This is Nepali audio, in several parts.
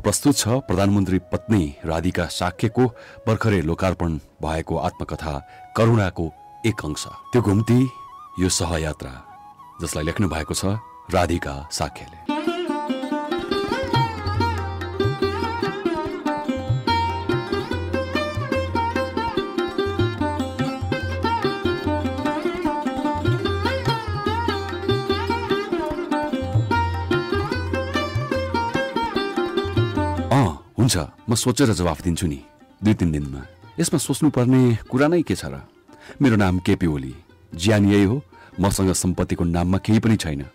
प्रस्तुत छ प्रधानमन्त्री पत्नी राधिका साक्यको भर्खरै लोकार्पण भएको आत्मकथा करुणाको एक अंश। त्यो घुम्ती यो सहयात्रा, जसलाई लेख्नु भएको छ राधिका साक्यले। हुन्छ, म सोचेर जवाफ दिन्छु नि 2-3 दिनमा। यसमा सोच्नुपर्ने कुरा नै के छ र? मेरो नाम केपी ओली, ज्यान यही हो। मसँग सम्पत्तिको नाममा केही पनि छैन।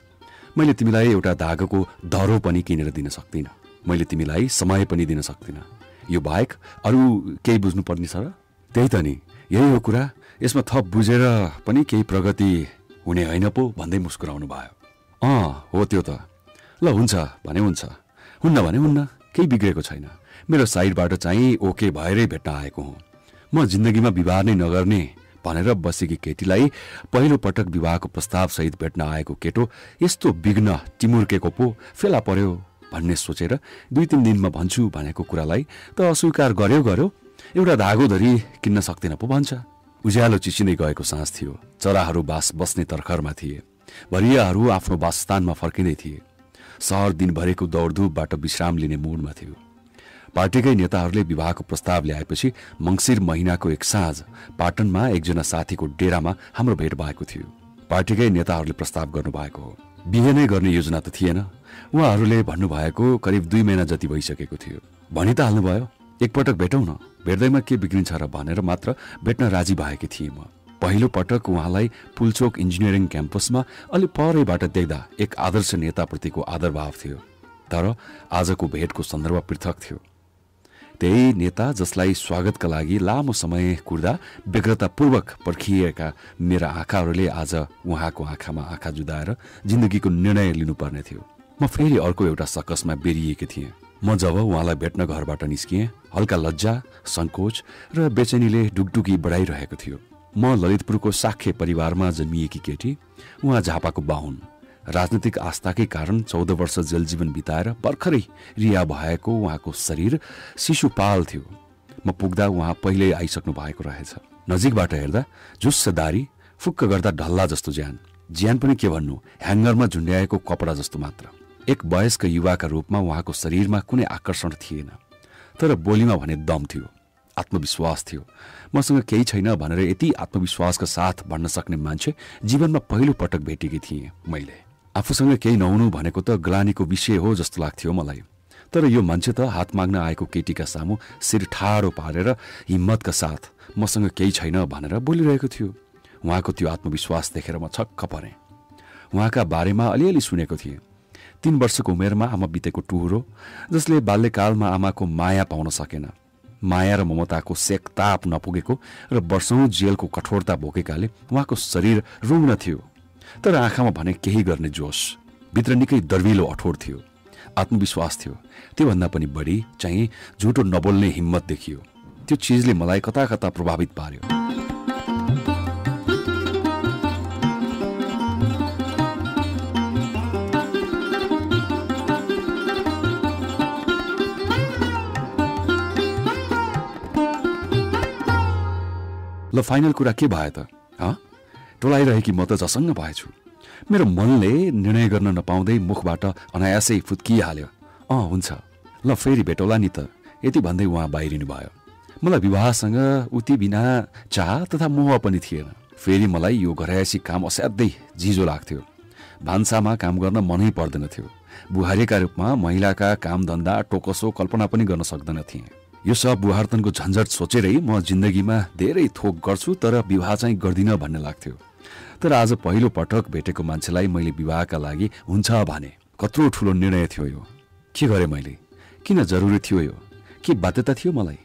मैले तिमीलाई एउटा धागोको धरो पनि किनेर दिन सक्दिनँ। मैले तिमीलाई समय पनि दिन सक्दिनँ। यो बाहेक अरू केही बुझ्नुपर्ने छ र? त्यही त नि, यही हो कुरा। यसमा थप बुझेर पनि केही प्रगति हुने होइन पो भन्दै मुस्कुराउनु भयो। हो त्यो त। ल हुन्छ भने हुन्छ, हुन्न भने हुन्न, केही बिग्रेको छैन। मेरो साइडबाट चाहिँ ओके भएरै भेट्न आएको हुँ। म जिन्दगीमा विवाह नै नगर्ने भनेर बसेकी केटीलाई पहिलो पटक विवाहको प्रस्तावसहित भेट्न आएको केटो यस्तो विघ्न टिमुर्केको पो फेला पर्यो भन्ने सोचेर 2-3 दिनमा भन्छु भनेको कुरालाई त अस्वीकार गर्यो। एउटा धागो धरी किन्न सक्दिन पो भन्छ। उज्यालो चिसिँदै गएको साँझ थियो। चराहरू बास बस्ने तर्खरमा थिए। भरियाहरू आफ्नो वासस्थानमा फर्किँदै थिए। सहर दिनभरिको दौडधुपबाट विश्राम लिने मुडमा थियो। पार्टीकै नेताहरूले विवाहको प्रस्ताव ल्याएपछि मङ्सिर महिनाको एक साँझ पाटनमा एकजना साथीको डेरामा हाम्रो भेट भएको थियो। पार्टीकै नेताहरूले प्रस्ताव गर्नुभएको हो। बिहे नै गर्ने योजना त थिएन। उहाँहरूले भन्नुभएको करिब 2 महिना जति भइसकेको थियो। भनि त हाल्नुभयो, एकपटक भेटौँ न, भेट्दैमा के बिग्रिन्छ र भनेर मात्र भेट्न राजी भएकी थिएँ म। पहिलो पटक उहाँलाई पुलचोक इन्जिनियरिङ क्याम्पसमा अलि परैबाट देख्दा एक आदर्श नेताप्रतिको आदरभाव थियो। तर आजको भेटको सन्दर्भ पृथक थियो। त्यही नेता जसलाई स्वागतका लागि लामो समय कुर्दा व्यग्रतापूर्वक पर्खिएका मेरा आँखाहरूले आज उहाँको आँखामा आँखा जुदाएर जिन्दगीको निर्णय लिनुपर्ने थियो। म फेरि अर्को एउटा सकसमा बेरिएकी थिएँ। म जब उहाँलाई भेट्न घरबाट निस्किएँ, हल्का लज्जा, सङ्कोच र बेचैनीले डुगडुगी बढाइरहेको थियो। म ललितपुरको साख्य परिवारमा जन्मिएकी केटी, उहाँ झापाको बाहुन। राजनीतिक आस्थाकै कारण 14 वर्ष जेल जीवन बिताएर भर्खरै रिहा भएको उहाँको शरीर शिशुपाल थियो। म पुग्दा उहाँ पहिल्यै आइसक्नु भएको रहेछ। नजिकबाट हेर्दा जुस्स दारी, फुक्क गर्दा ढल्ला जस्तो ज्यान पनि के भन्नु, ह्याङ्गरमा झुन्ड्याएको कपडा जस्तो मात्र। एक वयस्क युवाका रूपमा उहाँको शरीरमा कुनै आकर्षण थिएन, तर बोलीमा भने दम थियो, आत्मविश्वास थियो। मसँग केही छैन भनेर यति आत्मविश्वासका साथ भन्न सक्ने मान्छे जीवनमा पहिलो पटक भेटेकी थिएँ मैले। आफूसँग केही नहुनु भनेको त ग्लानीको विषय हो जस्तो लाग्थ्यो मलाई। तर यो मान्छे त हात माग्न आएको केटीका सामु शिर ठाडो पारेर हिम्मतका साथ मसँग केही छैन भनेर बोलिरहेको थियो। उहाँको त्यो आत्मविश्वास देखेर म छक्क परेँ। उहाँका बारेमा अलिअलि सुनेको थिएँ। 3 वर्षको उमेरमा आमा बितेको टुहुरो, जसले बाल्यकालमा आमाको माया पाउन सकेन। माया र ममताको सेकताप नपुगेको र वर्षौं जेलको कठोरता भोगेकाले उहाँको शरीर रुग्ण थियो, तर आँखामा भने केही गर्ने जोश, भित्र निकै दर्विलो अठोट थियो, आत्मविश्वास थियो। त्योभन्दा पनि बढी चाहिँ झुटो नबोल्ने हिम्मत देखियो। त्यो चिजले मलाई कता कता प्रभावित पार्यो। ल फाइनल कुरा के भयो त? टोलाइरहेकी म त झसङ्ग भएछु। मेरो मनले निर्णय गर्न नपाउँदै मुखबाट अनायासै फुत्किहाल्यो। हुन्छ, ल फेरि भेटौला नि त, यति भन्दै उहाँ बाहिरिनु भयो। मलाई विवाहसँग उति बिना चाह तथा मोह पनि थिएन। फेरि मलाई यो घरयासी काम असाध्यै झिजो लाग्थ्यो। भान्सामा काम गर्न मनै पर्दैन थियो। बुहारीका रूपमा महिलाका कामधन्दा टोकसो कल्पना पनि गर्न सक्दैन थिएँ। यो सब बुहार्तनको झन्झट सोचेरै म जिन्दगीमा धेरै थोक गर्छु तर विवाह चाहिँ गर्दिनँ भन्ने लाग्थ्यो। तर आज पहिलो पटक भेटेको मान्छेलाई मैले विवाहका लागि हुन्छ भने कत्रो ठुलो निर्णय थियो यो। के गरेँ मैले? किन जरुरी थियो यो? के बाध्यता थियो मलाई?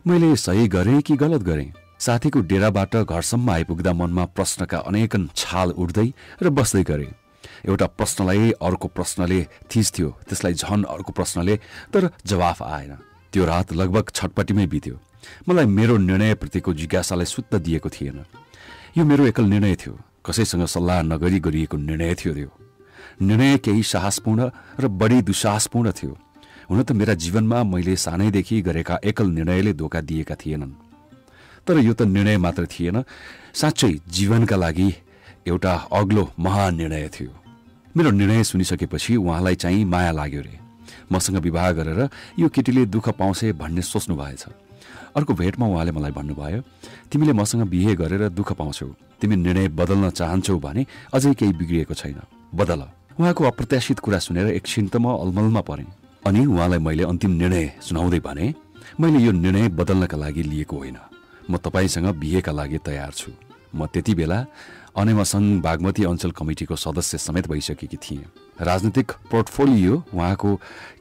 मैले सही गरेँ कि गलत गरेँ? साथीको डेराबाट घरसम्म आइपुग्दा मनमा प्रश्नका अनेकन छाल उड्दै र बस्दै गरेँ। एउटा प्रश्नलाई अर्को प्रश्नले थिच्थ्यो, त्यसलाई झन अर्को प्रश्नले, तर जवाफ आएन। त्यो रात लगभग छटपटीमै बित्यो। मलाई मेरो निर्णयप्रतिको जिज्ञासालाई सुत्त दिएको थिएन। यो मेरो एकल निर्णय थियो, कसैसँग सल्लाह नगरी गरिएको निर्णय थियो। त्यो निर्णय केही साहसपूर्ण र बढी दुस्साहसपूर्ण थियो। हुन त मेरा जीवनमा मैले सानैदेखि गरेका एकल निर्णयले धोका दिएका थिएनन्, तर यो त निर्णय मात्र थिएन, साँच्चै जीवनका लागि एउटा अग्लो महान निर्णय थियो। मेरो निर्णय सुनिसकेपछि उहाँलाई चाहिँ माया लाग्यो रे। मसँग विवाह गरेर यो केटीले दुःख पाउँछे भन्ने सोच्नु भएछ। अर्को भेटमा उहाँले मलाई भन्नुभयो, तिमीले मसँग बिहे गरेर दुःख पाउँछौ, तिमी निर्णय बदल्न चाहन्छौ भने अझै केही बिग्रिएको छैन, बदल। उहाँको अप्रत्याशित कुरा सुनेर एकछिन त म अलमलमा परेँ। अनि उहाँलाई मैले अन्तिम निर्णय सुनाउँदै भने, मैले यो निर्णय बदल्नका लागि लिएको होइन, म तपाईँसँग बिहेका लागि तयार छु। म त्यति बेला अनेमा सङ्घ बागमती अञ्चल कमिटीको सदस्य समेत भइसकेकी थिएँ। राजनीतिक पोर्टफोलियो उहाँको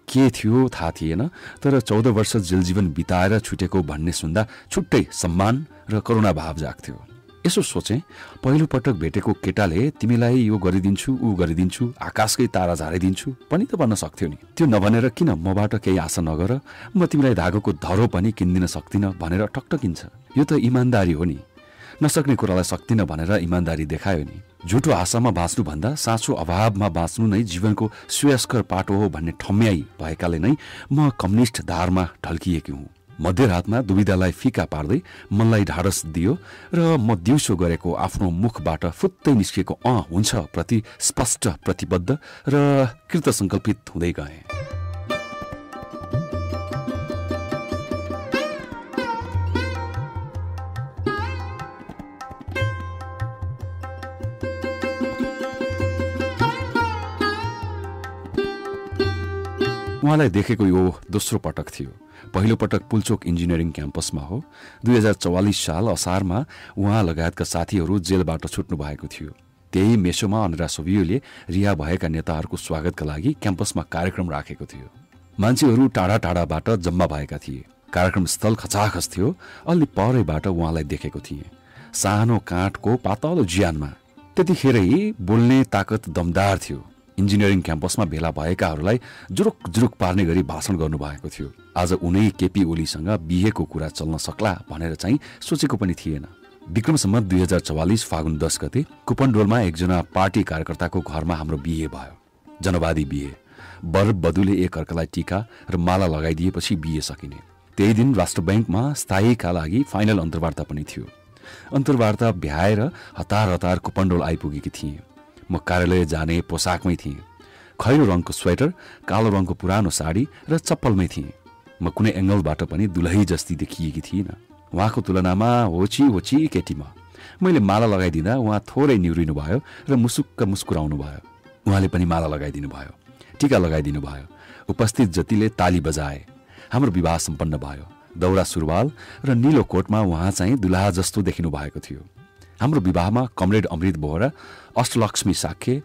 के थियो थाहा थिएन, तर 14 वर्ष जेल जीवन बिताएर छुटेको भन्ने सुन्दा छुट्टै सम्मान र करुणा भाव जाग्थ्यो। यसो सोचेँ, पहिलो पटक भेटेको केटाले तिमीलाई यो गरिदिन्छु ऊ गरिदिन्छु, आकाशकै तारा झारिदिन्छु पनि त भन्न सक्थ्यो नि। त्यो नभनेर किन मबाट केही आशा नगर, म तिमीलाई धागोको धरो पनि किन्दिन सक्दिनँ भनेर टकटकिन्छ। यो त इमान्दारी हो नि। नसक्ने कुरालाई सक्दिन भनेर इमान्दारी देखायो नि। झुटो आशामा बाँच्नुभन्दा साँचो अभावमा बाँच्नु नै जीवनको श्रेयस्कर पाटो हो भन्ने ठम्याई भएकाले नै म कम्युनिस्ट धारमा ढल्किएकी हुँ। मध्यरातमा दुविधालाई फिका पार्दै मनलाई ढाडस दियो र म दिउँसो गरेको आफ्नो मुखबाट फुत्तै निस्किएको हुन्छ प्रति स्पष्ट प्रतिबद्ध र कृतसङ्कल्पित हुँदै गएँ। उहाँलाई देखेको यो दोस्रो पटक थियो। पहिलो पटक पुल्चोक इन्जिनियरिङ क्याम्पसमा हो। 2044 साल असारमा उहाँ लगायतका साथीहरू जेलबाट छुट्नु भएको थियो। त्यही मेसोमा अनिरा सोभियोले रिहा भएका नेताहरूको स्वागतका लागि क्याम्पसमा कार्यक्रम राखेको थियो। मान्छेहरू टाढा टाढाबाट जम्मा भएका थिए। कार्यक्रम स्थल खचाखच थियो। अलि परैबाट उहाँलाई देखेको थिएँ, सानो काठको पातलो ज्यानमा। त्यतिखेरै बोल्ने ताकत दमदार थियो। इन्जिनियरिङ क्याम्पसमा भेला भएकाहरूलाई जुरुक जुरुक पार्ने गरी भाषण गर्नुभएको थियो। आज उनै केपी ओलीसँग बिहेको कुरा चल्न सक्ला भनेर चाहिँ सोचेको पनि थिएन। विक्रम सम्मत 2044 फागुन 10 गते कुपनडोलमा एकजना पार्टी कार्यकर्ताको घरमा हाम्रो बिहे भयो। जनवादी बिहे। वर वधुले एक अर्कालाई टीका र माला लगाइदिएपछि बिहे सकिने। त्यही दिन राष्ट्र ब्याङ्कमा स्थायीका लागि फाइनल अन्तर्वार्ता पनि थियो। अन्तर्वार्ता भ्याएर हतार हतार कुपनडोल आइपुगेकी थिएँ। म कार्यालय जाने पोसाकमै थिएँ। खैरो रङको स्वेटर, कालो रङको पुरानो साडी र चप्पलमै थिएँ। म कुनै एङ्गलबाट पनि दुलही जस्ती देखिएकी थिइनँ। उहाँको तुलनामा होची होची केटीमा। मैले माला लगाइदिँदा उहाँ थोरै निहुरिनु भयो र मुसुक्क मुस्कुराउनु भयो। उहाँले पनि माला लगाइदिनु भयो, टीका लगाइदिनु भयो। उपस्थित जतिले ताली बजाए। हाम्रो विवाह सम्पन्न भयो। दौरा सुरुवाल र नीलो कोटमा उहाँ चाहिँ दुलहा जस्तो देखिनु भएको थियो। हाम्रो विवाहमा कमरेड अमृत बोहरा, अष्टलक्ष्मी साक्य,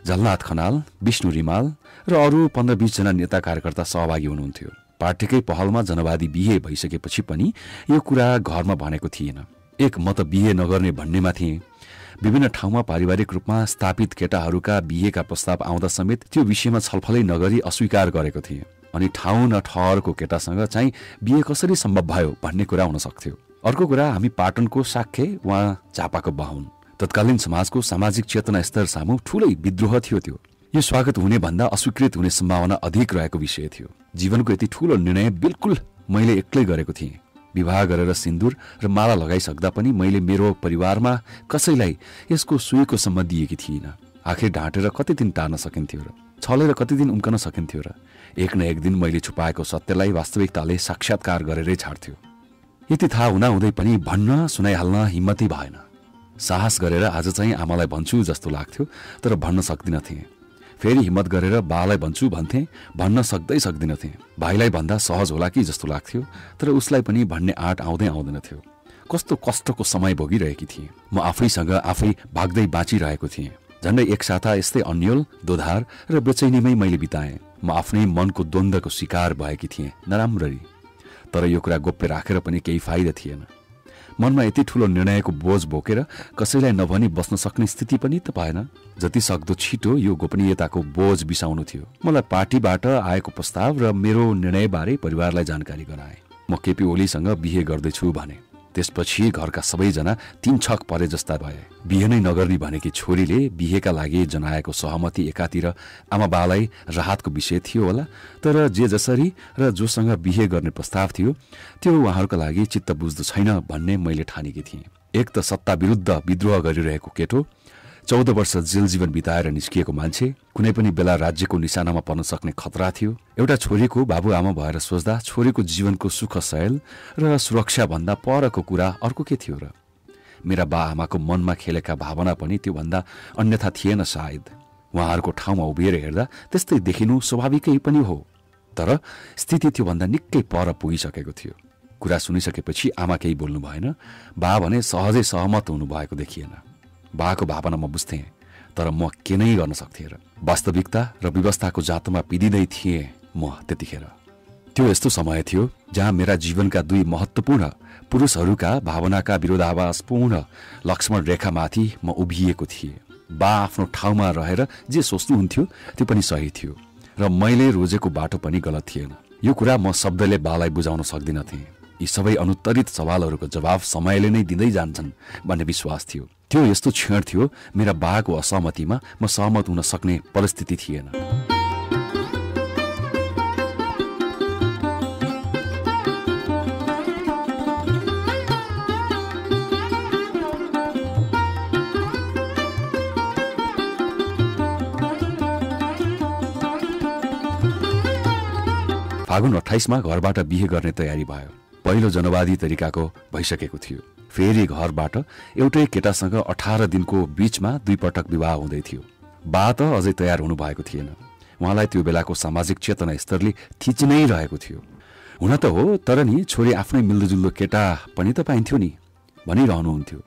झलनाथ खनाल, विष्णु रिमाल र अरू 15-20 जना नेता कार्यकर्ता सहभागी हुनुहुन्थ्यो। पार्टीकै पहलमा जनवादी बिहे भइसकेपछि पनि यो कुरा घरमा भनेको थिएन। एक म त बिहे नगर्ने भन्नेमा थिएँ। विभिन्न ठाउँमा पारिवारिक रूपमा स्थापित केटाहरूका बिहेका प्रस्ताव आउँदा समेत त्यो विषयमा छलफलै नगरी अस्वीकार गरेको थिएँ। अनि ठाउँ न ठहरको केटासँग चाहिँ बिहे कसरी सम्भव भयो भन्ने कुरा हुन सक्थ्यो। अर्को कुरा, हामी पाटनको साक्य, उहाँ झापाको बाहुन। तत्कालीन समाजको सामाजिक चेतना स्तर सामु ठूलै विद्रोह थियो। त्यो यो स्वागत हुने भन्दा अस्वीकृत हुने सम्भावना अधिक रहेको विषय थियो। जीवनको यति ठूलो निर्णय बिल्कुल मैले एक्लै गरेको थिएँ। विवाह गरेर सिन्दुर र माला लगाइसक्दा पनि मैले मेरो परिवारमा कसैलाई यसको सुईको सम्म दिएकी थिइनँ। आखिर ढाँटेर कति दिन टार्न सकिन्थ्यो र छलेर कति दिन उम्कन सकिन्थ्यो र। एक न एक दिन मैले छुपाएको सत्यलाई वास्तविकताले साक्षात्कार गरेरै छाड्थ्यो। यति थाहा हुँदाहुँदै पनि भन्न सुनाइहाल्न हिम्मतै भएन। साहस गरेर आज चाहिँ आमालाई भन्छु जस्तो लाग्थ्यो, तर भन्न सक्दिन थिएँ। फेरि हिम्मत गरेर बालाई भन्छु भन्थेँ, भन्न सक्दिन थिएँ। भाइलाई भन्दा सहज होला कि जस्तो लाग्थ्यो, तर उसलाई पनि भन्ने आँट आउँदैन थियो। कस्तो कष्टको समय भोगिरहेकी थिएँ। म आफैसँग आफै भाग्दै बाँचिरहेको थिएँ। झन्डै एक साता यस्तै अन्यल, दोधार र बेचैनीमै मैले बिताएँ। म आफ्नै मनको द्वन्द्वको शिकार भएकी थिएँ नराम्ररी। तर यो कुरा गोप्य राखेर पनि केही फाइदा थिएन। मनमा यति ठूलो निर्णयको बोझ बोकेर कसैलाई नभनी बस्न सक्ने स्थिति पनि त भएन। जति सक्दो छिटो यो गोपनीयताको बोझ बिसाउनु थियो। मलाई पार्टीबाट आएको प्रस्ताव र मेरो निर्णयबारे परिवारलाई जानकारी गराए। म केपी ओलीसँग बिहे गर्दैछु भने। त्यसपछि घरका सबैजना 3 छक परे जस्ता भए। बिहे नै नगर्ने भनेकी छोरीले बिहेका लागि जनाएको सहमति एकातिर आमा बालाई राहतको विषय थियो होला, तर जे जसरी र जोसँग बिहे गर्ने प्रस्ताव थियो त्यो उहाँहरूका लागि चित्त बुझ्दो छैन भन्ने मैले ठानेकी थिएँ। एक त सत्ता विरुद्ध विद्रोह गरिरहेको केटो, 14 वर्ष जेल जीवन बिताएर निस्किएको मान्छे, कुनै पनि बेला राज्यको निशानामा पर्न सक्ने खतरा थियो। एउटा छोरीको बाबुआमा भएर सोच्दा छोरीको जीवनको सुख सयल र सुरक्षा भन्दा परको कुरा अर्को के थियो र? मेरा बा आमाको मनमा खेलेका भावना पनि त्योभन्दा अन्यथा थिएन सायद। उहाँहरूको ठाउँमा उभिएर हेर्दा त्यस्तै देखिनु स्वाभाविकै पनि हो, तर स्थिति त्योभन्दा निकै पर पुगिसकेको थियो। कुरा सुनिसकेपछि आमा केही बोल्नु भएन। बा भने सहजै सहमत हुनुभएको देखिएन। बाको भावना म बुझ्थेँ, तर म के नै गर्न सक्थेँ र? वास्तविकता र व्यवस्थाको जातमा पिदिँदै थिएँ म त्यतिखेर। त्यो यस्तो समय थियो जहाँ मेरा जीवनका 2 महत्त्वपूर्ण पुरुषहरूका भावनाका विरोधाभासपूर्ण लक्ष्मण रेखामाथि म उभिएको थिएँ। बा आफ्नो ठाउँमा रहेर जे सोच्नुहुन्थ्यो त्यो पनि सही थियो र मैले रोजेको बाटो पनि गलत थिएन। यो कुरा म शब्दले बालाई बुझाउन सक्दिनथेँ। यी सबै अनुत्तरित सवालहरूको जवाब समयले नै दिँदै जान्छन् भन्ने विश्वास थियो। त्यो यस्तो क्षण थियो मेरा बाको असहमतिमा म सहमत हुन सक्ने परिस्थिति थिएन। फागुन 28 मा घरबाट बिहे गर्ने तयारी भयो। पहिलो जनवादी तरिकाको भइसकेको थियो। फेरि घरबाट एउटै केटासँग 18 दिनको बीचमा 2 पटक विवाह हुँदै थियो। बा त अझै तयार हुनु भएको थिएन। उहाँलाई त्यो बेलाको सामाजिक चेतना स्तरले थिचि नै रहेको थियो। हुन त हो, तर नि छोरी आफ्नै मिल्दोजुल्दो केटा पनि त पाइन्थ्यो नि भनिरहनुहुन्थ्यो।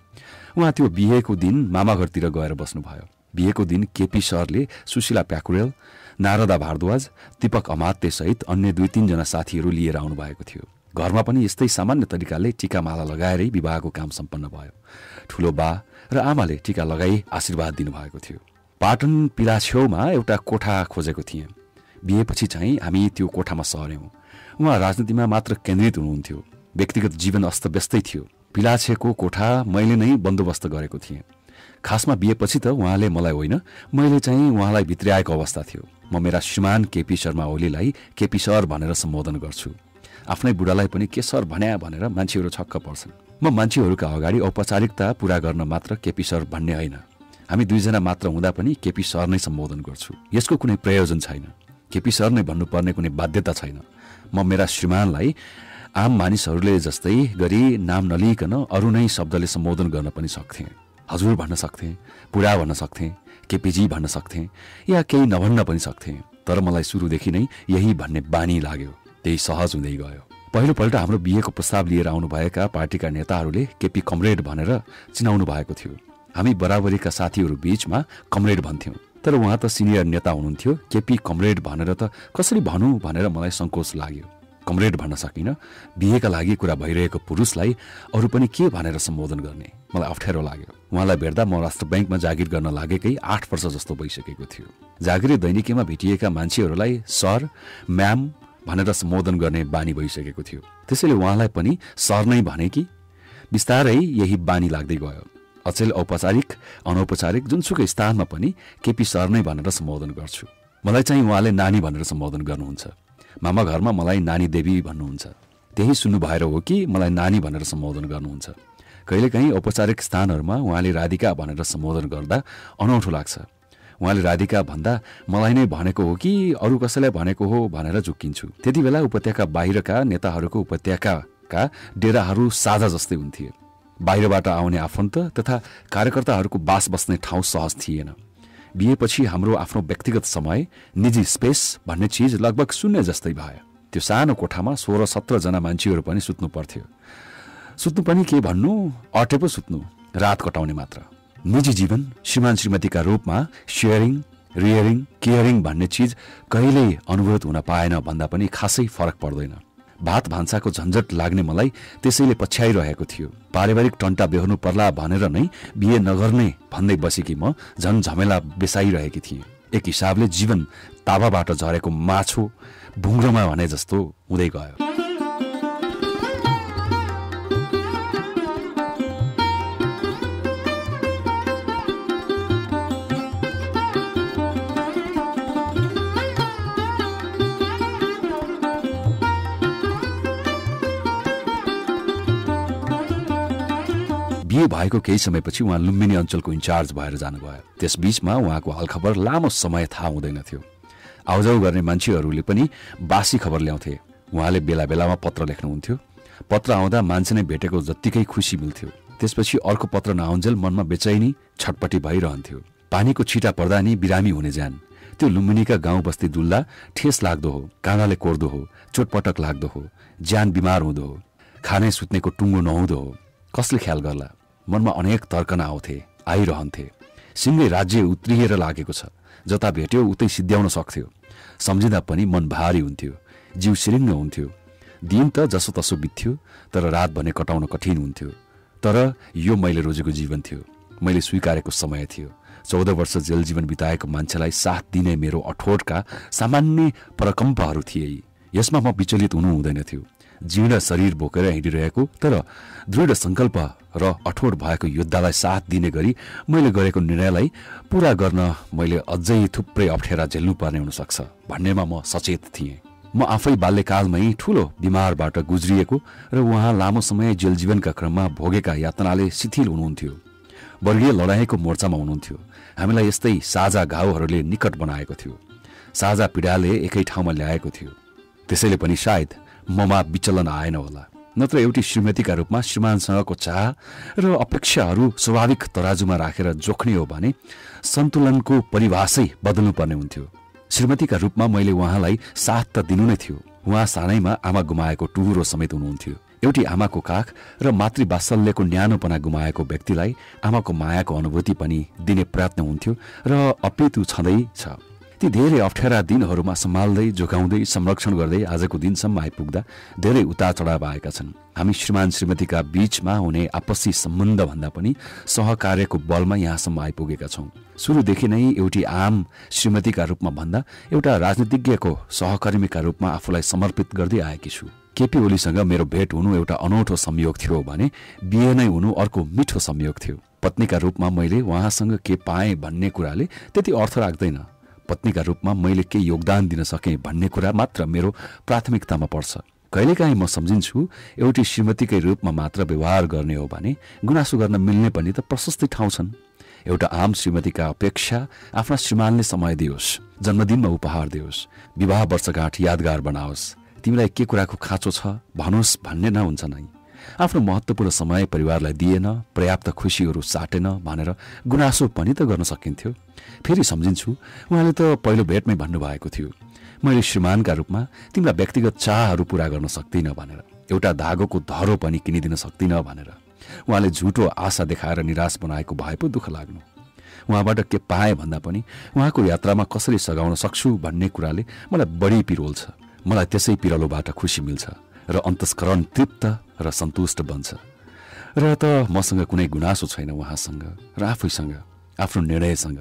उहाँ त्यो बिहेको दिन मामा घरतिर गएर बस्नुभयो। बिहेको दिन केपी सरले सुशीला प्याकुरेल, नारदा भारद्वाज, दीपक अमात्य सहित अन्य 2-3 जना साथीहरू लिएर आउनु भएको थियो। घरमा पनि यस्तै सामान्य तरिकाले टीकामाला लगाएरै विवाहको काम सम्पन्न भयो। ठुलो बा र आमाले टीका लगाई आशीर्वाद दिनुभएको थियो। पाटन पिला छेउमा एउटा कोठा खोजेको थिएँ। बिहेपछि चाहिँ हामी त्यो कोठामा सर्यौं। उहाँ राजनीतिमा मात्र केन्द्रित हुनुहुन्थ्यो। व्यक्तिगत जीवन अस्तव्यस्तै थियो। पिलाछेको कोठा मैले नै बन्दोबस्त गरेको थिएँ। खासमा बिहेपछि त उहाँले मलाई होइन, मैले चाहिँ उहाँलाई भित्र्याएको अवस्था थियो। म मेरा श्रीमान केपी शर्मा ओलीलाई केपी सर भनेर सम्बोधन गर्छु। आफ्नै बुढालाई पनि के सर भन्या भनेर मान्छेहरू छक्क पर्छन्। म मान्छेहरूका अगाडि औपचारिकता पूरा गर्न मात्र केपी सर भन्ने होइन। हामी 2 जना मात्र हुँदा पनि केपी सर नै सम्बोधन गर्छु। यसको कुनै प्रयोजन छैन। केपी सर नै भन्नुपर्ने कुनै बाध्यता छैन। म मेरा श्रीमानलाई आम मानिसहरूले जस्तै गरी नाम नलिकन अरू नै शब्दले सम्बोधन गर्न पनि सक्थेँ। हजुर भन्न सक्थेँ, बुढा भन्न सक्थेँ, केपीजी भन्न सक्थेँ, या केही नभन्न पनि सक्थेँ। तर मलाई सुरुदेखि नै यही भन्ने बानी लाग्यो। त्यही सहज हुँदै गयो। पहिलोपल्ट हाम्रो बिहेको प्रस्ताव लिएर आउनुभएका पार्टीका नेताहरूले केपी कमरेड भनेर चिनाउनु भएको थियो। हामी बराबरीका साथीहरू बीचमा कमरेड भन्थ्यौँ, तर उहाँ त सिनियर नेता हुनुहुन्थ्यो। केपी कमरेड भनेर त कसरी भनौँ भनेर मलाई सङ्कोच लाग्यो। कमरेड भन्न सकिन। बिहेका लागि कुरा भइरहेको पुरुषलाई अरू पनि के भनेर सम्बोधन गर्ने मलाई अप्ठ्यारो लाग्यो। उहाँलाई भेट्दा म राष्ट्र ब्याङ्कमा जागिर गर्न लागेकै 8 वर्ष जस्तो भइसकेको थियो। जागिरे दैनिकीमा भेटिएका मान्छेहरूलाई सर, म्याम भनेर सम्बोधन गर्ने बानी भइसकेको थियो। त्यसैले उहाँलाई पनि सर नै भने कि बिस्तारै यही बानी लाग्दै गयो। अचेल औपचारिक अनौपचारिक जुनसुकै स्थानमा पनि केपी सर नै भनेर सम्बोधन गर्छु। मलाई चाहिँ उहाँले नानी भनेर सम्बोधन गर्नुहुन्छ। मामा घरमा मलाई नानी देवी भन्नुहुन्छ। त्यही सुन्नु भएर हो कि मलाई नानी भनेर सम्बोधन गर्नुहुन्छ। कहिलेकाहीँ औपचारिक स्थानहरूमा उहाँले राधिका भनेर सम्बोधन गर्दा अनौठो लाग्छ। उहाँले राधिका भन्दा मलाई नै भनेको हो कि अरू कसैलाई भनेको हो भनेर झुक्किन्छु। त्यति बेला उपत्यका बाहिरका नेताहरूको उपत्यकाका डेराहरू साझा जस्तै हुन्थे। बाहिरबाट आउने आफन्त तथा कार्यकर्ताहरूको बास बस्ने ठाउँ सहज थिएन। बिहेपछि हाम्रो आफ्नो व्यक्तिगत समय, निजी स्पेस भन्ने चिज लगभग शून्य जस्तै भयो। त्यो सानो कोठामा 16-17 जना मान्छेहरू पनि सुत्नु पर्थ्यो। सुत्नु पनि के भन्नु, अटे पो सुत्नु, रात कटाउने मात्र। निजी जीवन श्रीमान श्रीमतीका रूपमा सेयरिङ, रियरिङ, केयरिङ भन्ने चिज कहिल्यै अनुभूत हुन पाएन भन्दा पनि खासै फरक पर्दैन। भात भान्साको झन्झट लाग्ने मलाई त्यसैले पछ्याइरहेको थियो। पारिवारिक टन्टा बेहोर्नु पर्ला भनेर नै बिहे नगर्ने भन्दै बसेकी म झन् झमेला बेसाइरहेकी थिएँ। एक हिसाबले जीवन ताबाबाट झरेको माछो भुङ्ग्रोमा भने जस्तो हुँदै गयो। बिहे भएको केही समयपछि उहाँ लुम्बिनी अञ्चलको इन्चार्ज भएर जानुभयो। त्यसबीचमा उहाँको हालखबर लामो समय थाहा हुँदैनथ्यो। आउजाउ गर्ने मान्छेहरूले पनि बासी खबर ल्याउँथे। उहाँले बेला बेलामा पत्र लेख्नुहुन्थ्यो। पत्र आउँदा मान्छे नै भेटेको जत्तिकै खुसी मिल्थ्यो। त्यसपछि अर्को पत्र नआउन्जेल मनमा बेचैनी छटपटी भइरहन्थ्यो। पानीको छिटा पर्दा नि बिरामी हुने जान। त्यो लुम्बिनीका गाउँ बस्ती डुल्दा ठेस लाग्दो हो, काँडाले कोर्दो हो, चोटपटक लाग्दो हो, ज्यान बिमार हुँदो हो, खाने सुत्नेको टुङ्गो नहुँदो हो। कसले ख्याल गर्ला? मनमा अनेक तर्कना आइरहन्थे। सिंगै राज्य उत्रिएर लागेको छ, जता भेट्यो उतै सिद्ध्याउन सक्थ्यो। सम्झिँदा पनि मन भारी हुन्थ्यो, जिउ सिरिङ्ग हुन्थ्यो। दिन त जसोतसो बित्थ्यो, तर रात भने कटाउन कठिन हुन्थ्यो। तर यो मैले रोजेको जीवन थियो, मैले स्वीकारेको समय थियो। 14 वर्ष जेल जीवन बिताएको मान्छेलाई साथ दिने मेरो अठोटका सामान्य प्रकम्पहरू थिए। यसमा म विचलित हुनु हुँदैन थियो। जीर्ण शरीर बोकेर हिँडिरहेको तर दृढ सङ्कल्प र अठोट भएको योद्धालाई साथ दिने गरी मैले गरेको निर्णयलाई पूरा गर्न मैले अझै थुप्रै अप्ठ्यारा झेल्नुपर्ने हुनसक्छ भन्नेमा म सचेत थिएँ। म आफै बाल्यकालमै ठूलो बिमारबाट गुज्रिएको र उहाँ लामो समय जेल जीवनका क्रममा भोगेका यातनाले शिथिल हुनुहुन्थ्यो। वर्गीय लडाईँको मोर्चामा हुनुहुन्थ्यो। हामीलाई यस्तै साझा घाउहरूले निकट बनाएको थियो। साझा पीडाले एकै ठाउँमा ल्याएको थियो। त्यसैले पनि सायद ममा विचलन आएन होला। नत्र एउटी श्रीमतीका रूपमा श्रीमानसँगको चाह र अपेक्षाहरू स्वाभाविक तराजुमा राखेर जोख्ने हो भने सन्तुलनको परिभाषै बदल्नुपर्ने हुन्थ्यो। श्रीमतीका रूपमा मैले उहाँलाई साथ त दिनु नै थियो। उहाँ सानैमा आमा गुमाएको टुहुरो समेत हुनुहुन्थ्यो। एउटी आमाको काख र मातृवात्सल्यको न्यानोपना गुमाएको व्यक्तिलाई आमाको मायाको अनुभूति पनि दिने प्रयत्न हुन्थ्यो र अपेतु छँदैछ। ती धेरै अप्ठ्यारा दिनहरूमा सम्हाल्दै जोगाउँदै संरक्षण गर्दै आजको दिनसम्म आइपुग्दा धेरै उतार चढाव आएका छन्। हामी श्रीमान श्रीमतीका बीचमा हुने आपसी सम्बन्ध भन्दा पनि सहकार्यको बलमा यहाँसम्म आइपुगेका छौँ। सुरुदेखि नै एउटी आम श्रीमतीका रूपमा भन्दा एउटा राजनीतिज्ञको सहकर्मीका रूपमा आफूलाई समर्पित गर्दै आएकी छु। केपी ओलीसँग मेरो भेट हुनु एउटा अनौठो संयोग थियो भने बिहे नै हुनु अर्को मिठो संयोग थियो। पत्नीका रूपमा मैले उहाँसँग के पाएँ भन्ने कुराले त्यति अर्थ राख्दैन। पत्नीका रूपमा मैले के योगदान दिन सकेँ भन्ने कुरा मात्र मेरो प्राथमिकतामा पर्छ। कहिलेकाहीँ म सम्झिन्छु एउटी श्रीमतीकै रूपमा मात्र व्यवहार गर्ने हो भने गुनासो गर्न मिल्ने पनि त प्रशस्तै ठाउँ छन्। एउटा आम श्रीमतीका अपेक्षा आफ्ना श्रीमानले समय दियोस्, जन्मदिनमा उपहार दियोस्, विवाह वर्षगाँठ यादगार बनाओस्, तिमीलाई के कुराको खाँचो छ भनोस् भन्ने नहुन्छ नै। आफ्नो महत्त्वपूर्ण समय परिवारलाई दिएन, पर्याप्त खुसीहरू साटेन भनेर गुनासो पनि त गर्न सकिन्थ्यो। फेरि सम्झिन्छु उहाँले त पहिलो भेटमै भन्नुभएको थियो, मैले श्रीमानका रूपमा तिमीलाई व्यक्तिगत चाहहरू पूरा गर्न सक्दिनँ भनेर, एउटा धागोको धरो पनि किनिदिन सक्दिनँ भनेर। उहाँले झुटो आशा देखाएर निराश बनाएको भए पो दुःख लाग्नु। उहाँबाट के पाएँ भन्दा पनि उहाँको यात्रामा कसरी सघाउन सक्छु भन्ने कुराले मलाई बढी पिरोल्छ। मलाई त्यसै पिरलोबाट खुसी मिल्छ र अन्तस्करण तृप्त र सन्तुष्ट बन्छ। र त मसँग कुनै गुनासो छैन उहाँसँग र आफैसँग, आफ्नो निर्णयसँग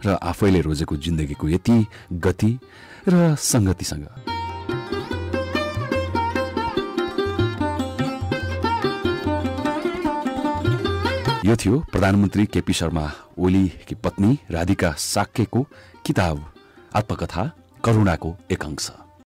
र आफैले रोजेको जिन्दगीको यति गति र सङ्गतिसँग। यो थियो प्रधानमन्त्री केपी शर्मा ओलीकी पत्नी राधिका साक्यको किताब आत्मकथा करुणाको एक अंश।